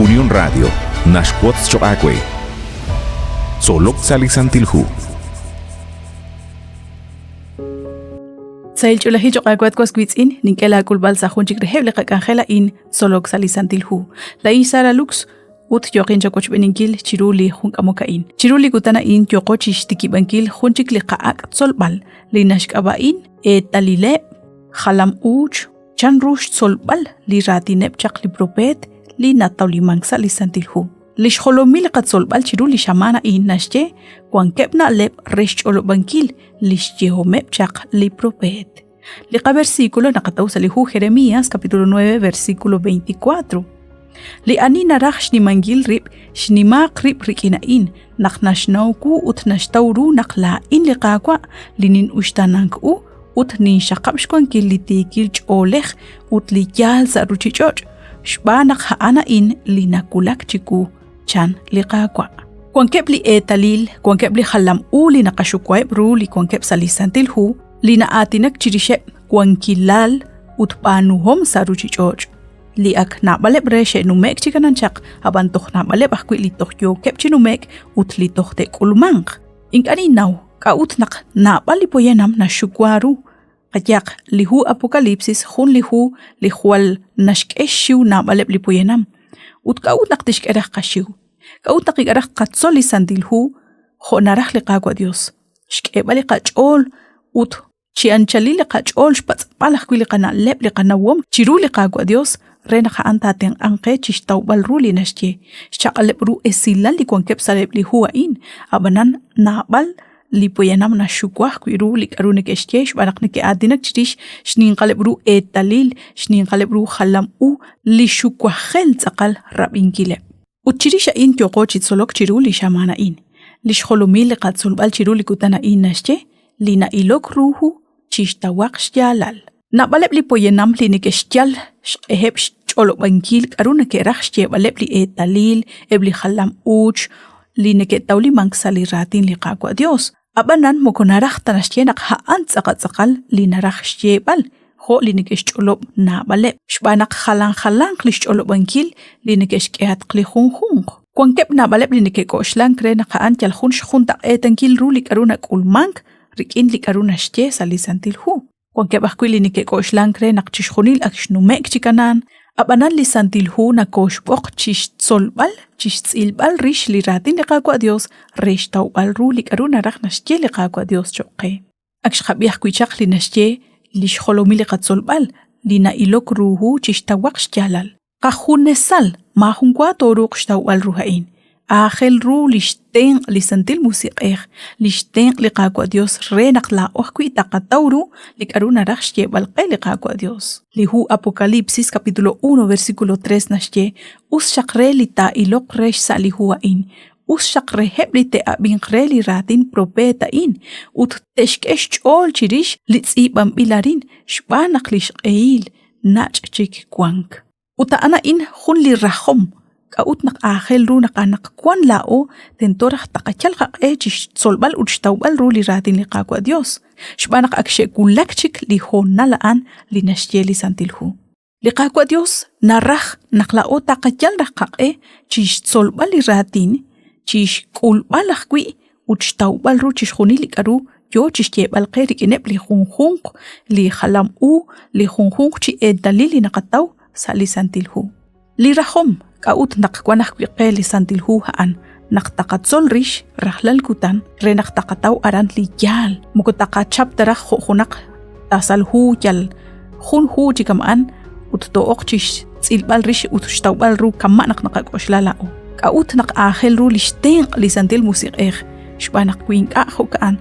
Unión Radio naxwotz choq' aawe. Tzolok sa' li Santil Hu. Sahil ch'oolejil choq' aawe at was wiitz'in, nink'e laak'ulb'al sa' jun chik reheb' li qak'anjel a'in, Tzolok sa' li Santil Hu. Laa'in Sara Lux ut yooqin chawochb'eeninkil chiru li jun k'amok a'in. Chiru li kutan a'in yooqo chixtikib'ankil jun chik li qa'ak' tzolb'al li naxk'ab'a'in eetalileb' jalam-uuch chan ru xtzolb'al li raatineb' chaq li propeet li natawlimank sa' li Santil Hu. Li xjolomil li qatzolb'al chiru li xamaan a'in naxye wankeb' na'leb' re xch'olob'ankil li xyehomeb' chaq li propeet. Li qaversículo naqataw sa' li hu Jeremías capítulo 9 versículo 24. Li ani naraj xnimankil rib' xnimaaq rib' rik'in a'in naq naxnaw wu ut naxtaw ru naq laa'in li Qaawa' li nin'uxtaanank u ut ninxaqab' xwankil li tiikil ch'oolej ut li yaal sa' ruuchich'och', xb'aan naq a'an a'in li nawulak chiwu, chan li Qaawa'. Wankeb' li eetalil, wankeb' li jalam u li naqaxuwaheb' ru li wankeb' sa' li Santil Hu li na'aatinak chirixeb' wankilal ut b'aanuhom sa' ruuchich'och'. Li ak naab'aleb' re xe'nume'k chi kanan chaq, ab'an toj naab'aleb' ajwi' li toj yookeb' chi nume'k ut li toj te'k'ulmanq. Ink'a' ninnaw k'a'ut naq naab'al li poyanam naxxuwa ru. Qayehaq, li hu Apocalipsis jun li hu li jwal naxk'e xxiw naab'aleb' li poyanam. Ut k'a'ut naq tixk'e raj qaxiw? K'a'ut naq ink'a' raj tqatzol li Santil Hu jo' naraj li Qaawa' Yos? Xk'eb'al li qach'ool ut chi anchalil li qach'ool xpatz'b'al ajwi' li qana'leb' li qanawom chiru li Qaawa' Dios re naq a'an taatenq'anq qe chi xtawb'al ru li naxye, xchaq'aleb' ru esilal li wankeb' sa'eb' li hu a'in, ab'anan naab'al li poyanam naxxuwa ajwi' ru li k'aru neke'xye xb'aan naq neke'aatinak chirix xninqaleb' ru eetalil, xninqaleb' ru jalam u li xuwajel tz'aqal rab'inkileb'. Ut chirix a'in yooqo chi tzolok chiru li xamaan a'in. Li xjolomil li qatzolb'al chiru li kutan a'in naxye li na'ilok ru hu chixtawaq xyaalal. Naab'aleb' li poyanam li neke'xyal xq'eheb' xch'olob'ankil k'aru neke'raj xyeeb'aleb' li eetalil, eb' li jalam uuch li neke'tawlimank sa' li raatin li Qaawa' Dios. Ab'anan moko naraj ta naxye naq a'an tz'aqal tz'aqal li naraj xyeeb'al, jo' li neke'xch'olob' naab'aleb', xb'aan naq jalan jalanq li xch'olob'ankil li neke'xk'ehatq li junjunq. Wankeb' naab'aleb' li neke'k'oxlank re naq a'an yal jun xjuntaq'eetankil ru li k'aru nak'ulmank rik'in li k'aru naxye sa' li Santil Hu. Wankeb' ajwi' li neke'k'oxlank re naq chixjunil ak xnume'k chi Kanaan, ab'anan li Santil Hu nakooxb'oq chi xtzolb'al, chi xtz'ilb'al rix li raatin li Qaawa' Dios re xtawb'al ru li k'aru naraj naxye li Qaawa' Dios cho'q qe. Ak xqab'i ajwi' chaq li naxye li xjolomil li qatzolb'al, li na'ilok ru hu chixtawaq xyaalal. Qajunesal maajunwa tooruuq xtawb'al ru a'in. Aajel ru li xtenq' li Santil Musiq'ej, li xtenq' li Qaawa' Dios re naq laa'o ajwi' taqataw ru li k'aru naraj xyeeb'al qe li Qaawa' Dios. Li hu Apocalipsis capítulo 1 versículo 3 naxye, Us xaq re li taa'iloq re xsa' li hu a'in, us xaq reheb' li te'ab'inq re li raatin propeet a'in ut te'xk'e xch'ool chirix li tz'iib'anb'il arin xb'aan naq li xq'ehil nach' chik wank. Ut a'an a'in jun li rajom k'a'ut naq aajel ru naq anaqwan laa'o tento raj taqayal qaq'e chi xtzolb'al ut xtawb'al ru li raatin li Qaawa' Dios, xb'aan naq ak xe'wulak chik li hoonal a'an li naxye li Santil Hu. Li Qaawa' Dios naraj naq laa'o taqayal raj qaq'e chi xtzolb'al li raatin, chi xk'ulb'al ajwi' ut xtawb'al ru chixjunil li k'aru yo chi xyeeb'al qe rik'ineb' li junjunq li jalam u, li junjunq chi eetalil li naqataw sa' li Santil Hu. Li rajom k'a'ut naq wan ajwi' qe li Santil Hu a'an naq taqatzol rix rajlal kutan re naq taqataw aran li yaal, moko taqachap ta raj jo' junaq tasal hu yal jun hu chi kama'an ut too'oq chi xtz'ilb'al rix ut xtawb'al ru kama' naq naqak'oxla laa'o. K'a'ut naq aajel ru li xtenq' li Santil Musiq'ej? Xb'aan naq wi ink'a' jo'ka'an,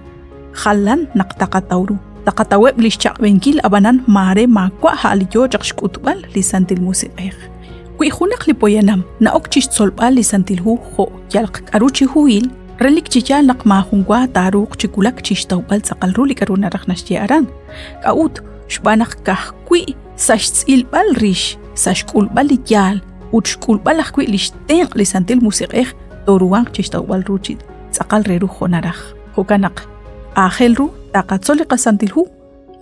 jalan naq taqataw ru. Taqataweb' li xchaq'b'enkil ab'anan maare maawa' a' li yoo chaq xk'utb'al li Santil Musiq'ej. Wi junaq li poyanam na'ok chi xtzolb'al li Santil Hu jo' yalq k'aru chi huhil, relik chi yaal naq maajunwa taaruuq chi wulak chi xtawb'al tz'aqal ru li k'aru naraj naxye aran. K'a'ut? Xb'aan naq ka'ajwi' sa' xtz'ilb'al rix, sa' xk'ulb'al li yaal ut xk'ulb'al ajwi' li xtenq' li Santil Musiq'ej tooruhanq chi xtawb'al ru chi tz'aqal re ru jo' naraj. Jo'kan naq aajel ru taqatzol li qaSantil Hu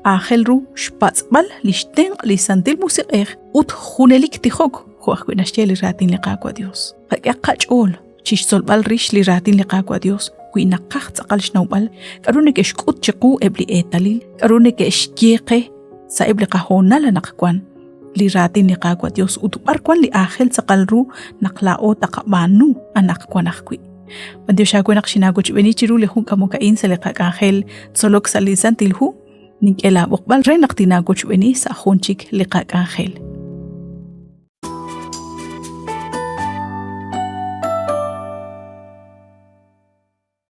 Aajel ru xpatz'b'al li xtenq' li Santil Musiq'ej ut junelik tijok, jo' ajwi' naxye li Raatin li Qaawa' Dios. Qak'ehaq qach'ool chi xtzolb'al rix li Raatin li Qaawa' Dios wi naqaj tz'aqal xnawb'al k'aru neke'xk'ut chiqu eb' li eetalil, k'aru neke'xye qe sa'eb' li qahoonal anaqwan li raatin li Qaawa' Dios ut b'ar wan li aajel tz'aqal ru naq laa'o taqab'aanu anaqwan ajwi'. B'antiox aawe naq xinaawochb'eeni chiru li jun k'amok a'in sa' li qak'anjel tzolok sa' li Santil Hu, nink'e laab'oqb'al re naq tinaawochb'eeni sa' jun chik li qak'anjel.